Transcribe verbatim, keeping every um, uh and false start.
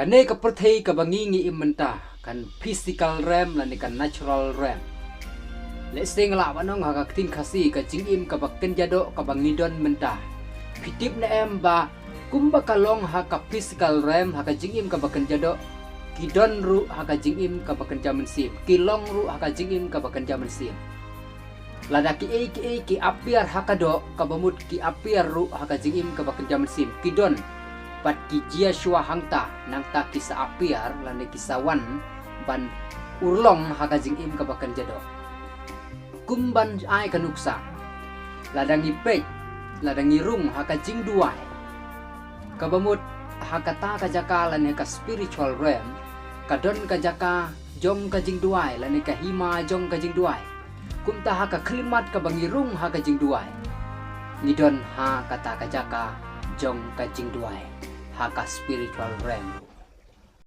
Kane ka pyrthei kaba ngi ngi im mynta, kan physical realm lane kan natural realm. Lehse nga lah ban ong ha ka ktien Khasi ka jingim kaba kynja doh kaba ngi don mynta. Phi tip ne em ba kumba ka long ha ka physical realm, ha ka jingim kaba kynja doh, ki don ruh ha ka jingim kaba kynja mynsiem, ki long ruh ha ka jingim kaba kynja mynsiem. Lada kiei kiei ki appear ha ka doh, kaba mut ki appear ruh ha ka jingim kaba kynja mynsiem, ki don. Bad ki jia shuwa hangta, nangta ki sa appear lane ki sa wan ban urlong ha ka jingim kaba kynja doh. Kum ban ai ka nuksa, lada ngi peit, lada ngi rung ha ka jingduwai, kaba mut ha kata ka jaka lane ka spiritual realm, ka don ka jaka jong ka jingduwai lane ka hima jong ka jingduwai. Kumta ha ka khyllipmat kaba ngi rung ha ka jingduwai, ngi don ha kata ka jaka jong ka jingduwai, ha ka spiritual realm.